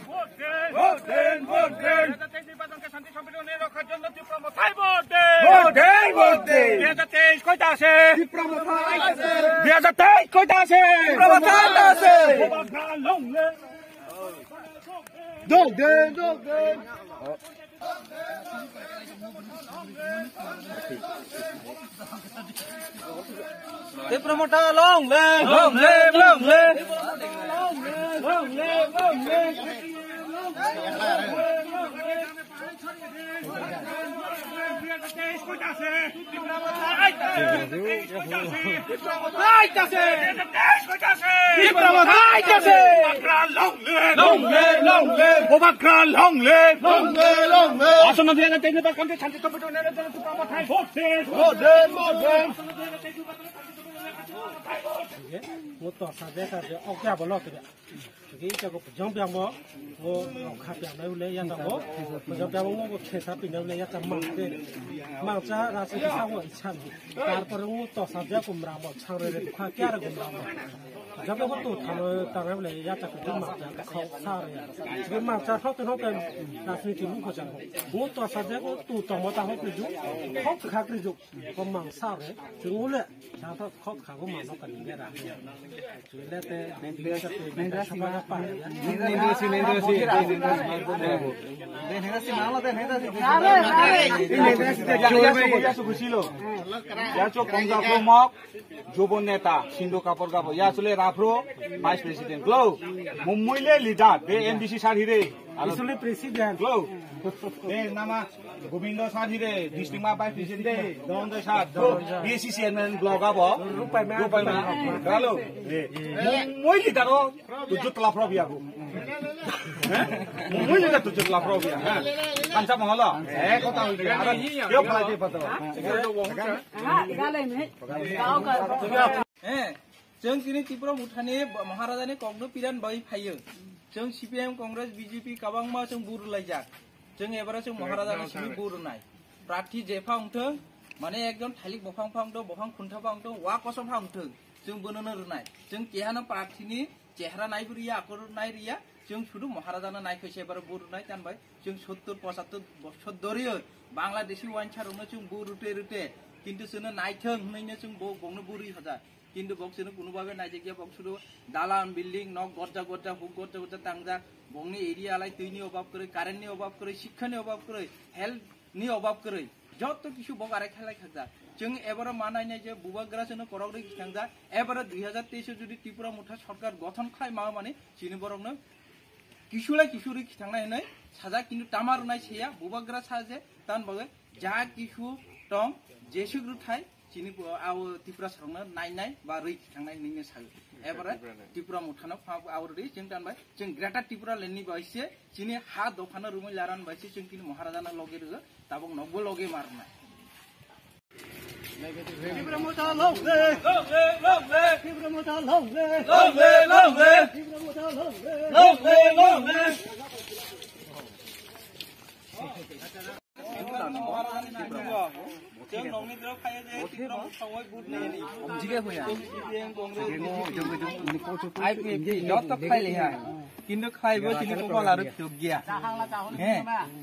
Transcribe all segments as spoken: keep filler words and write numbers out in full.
ভোট দিন, ভোট দিন। নির্বাচনকে শান্তি সম্পূর্ণ রক্ষার জন্য তীব্র মথায় ভোট দিন। ভোট দিন, ভোট দিন। দুই হাজার তেইশ কইতা আছে? তীব্র মথায় আছে। দুই হাজার তেইশ কইতা আছে? তীব্র মথায় আছে। Long live। Long live, long live। Tipra Motha long live! Long live, long live! Long live, long live! Tipra Motha long live! Long live, long live! Bubagra long live! Long live, long live! Aswkno dui hajar teis ni bagwi shanti sampriti nai rok jora Tipra Motha hai vote din! Vote din, vote din! Mo to sa de sa de ok ya bolo to. Ge ita ko pujang biang mo. Mo kha biang nai ule ya ta mo. Pujang biang mo ko khe sa pin nai ule ya ta mang de. Mang cha ra sa ki sa mo i chan. Tar por mo to sa de ko mra mo chang re re kha kya ra ko mra mo. Jab ko tu thalo ta re ule ya ta ko ma cha ko sa re. Ge ma cha thok thok ta. Rajniti mu ko cha. Mo to sa de ko tu to mo ta hok ri ju. Hok kha ri ju. Ko mang sa re. Chung ule. Sa thok khok kha ko ma no ka ni ra. Jubon neta, Sindhu Kapur Gabo, ya sule Raphro, Vice President, klo, Mumbai le leader, de M D C sar hire, isule President, klo, de nama, Gobindo sar hire, district ma Vice President de, Dhananjay sar, B C C chairman block abo, Rupai ma, Rupai ma, kalo, de, Mumbai leader o, tu jut lap rob yago. Mumbai leader tu jut lap rob ya. Kansa mahalo. Eh, kota hoy ya. Yo pala je pato. Eh, chwng chini Tipra Mothani Maharajani kokno piran bai phaio. Chwng C P M, Congress, B J P kabangma chwng buru laijak. Chwng ebara chwng Maharajani simi buru nai. Prarthi jepha wngthwng, mane ekjon thalik bophang pha wngthwng, bophang khuntha pha wngthwng, wa kosom pha wngthwng, chwng bonono rwnai. Chwng kehano prarthini chehra naibo riya, akor nai riya, chwng sudu Maharajano naikhoi se baro buru nai tanbai, chwng sottur pochattur bosor doriyo Bangladeshi wainsa rokno chwng bu rute rute, kintu chwngno naithwng hwnwi no chwng bo bongno buri hoja. Kintu bok chwngno kuno babe naijak ya, bok sudu dalan, building, nok gorja gorja, huk gorja gorja tangjak, bongni area lai twini obab kwrwi, current ni obab kwrwi, sikha ni obab kwrwi, health ni obab kwrwi, joto kisu bok arai khalai khakjak. Chwng ebaro ma nainai je Bubagra chwngno korok rwi khangjak, ebaro dui hajar teis o jodi Tripura Motha sorkar gothon khlai ma mani chini borokno kisu lai kisu rwi khangnai hinwi sajak, kintu tama rwnai se ya. Bubagra sa je tan bagwi ja kisu tong jesuk rwthai chini bo ao Tripura sorokno nainai ba rwi khangnai hinwi sago. Ebaro Tripura Mothano pha abo rwi chwng tan bai chwng Greater Tripura Land ni bai se chini ha dophano rwmwi laran bai se chwng chini Maharajano loge rwo. Tabuk nokbo loge marnai. Tipra Motha long live! Long live, long live! Tipra Motha long live! Long live, long live! Tipra Motha long live! Long live, long live! Chwng nokni drop khaiya je, Tipra Motha wai vote nai ni. Omjige hoya. Chwng C P M, Congress, B J P. Ai, joto khaile ya. Kintu khlaibo chini kopal aro phiyok giya. He,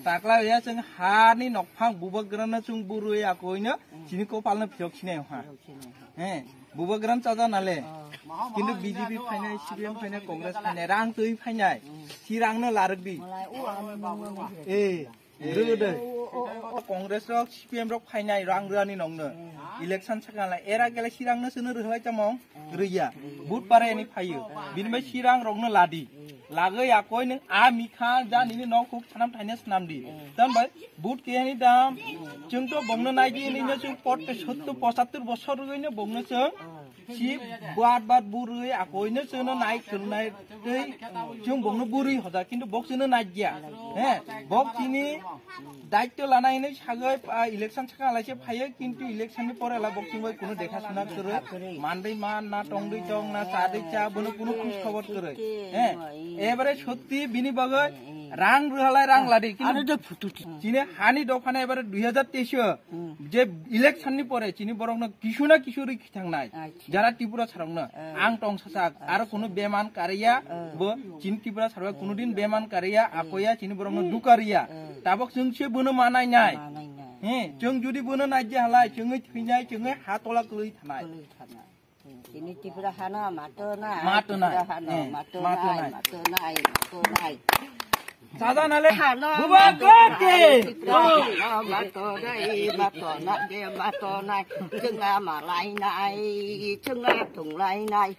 takla ya chwng hani nokphang Bubagrano chwng burui akoino chini kopalno phiyok sinai ha. He, Bubagrano chaja nale. Kintu B J P phainai, C P M phainai, Congress phainai, rang twi phainai. Si rangno larwk di. Eh. Rwgwdw. Congress rok, C P M rok phainai rang rwani nokno. Election sakha lai era gele sirangno sino rwhlai chamong rwya. Vote para yani phaio. Bini bai sirang rokno ladi. Lagwi akoi nwng a mikha ja nini nok huk sanam thaina sanam di. Tan bai vote kayani dam. Chwng to bongno naidi nini chwng potte sottur pochattur bosor rwgwino bongno chwng. Si bat bat burui akoino chwngno nai khwlnai tei chwng bongno burui hoda kintu bok chwngno nai gya. He, bok chini daityo lanai hinwi sagwi, ah, election sakha laise phaiyo kintu election ni pore la bok chwngbai kuno dekha suna kwrwi, mandwi man na tongdwi tong na chadwi cha bono kuno khoj khobor kwrwi. He, ebare sotti bini bagwi Rang rwhalai rang ladi, kintu ano de phutu ti. Chini hani dophano ebare dui hazar teis o je election ni pore chini borokno kisu na kisu rwi khithangnai. Jara Tripura sarokno ang tong sasak, aro kunu beman kariya bo chini Tripura sarok kunudin beman kariya, akoya chini borokno dukariya. Tabok chwng se bono manai nai. He, chwng judi bono naijya halai, chwngwi thwinai, chwngwi ha tola kwlwi thanai. Tini Tripura hano mato nai, mato nai. Tripura hano mato nai, mato nai, mato nai. Sada nale. Hano buba mato nai, kote. Tripura hano mato nai, mato nai, mato nai. Chwngna malai nai, chwngna thunglai nai.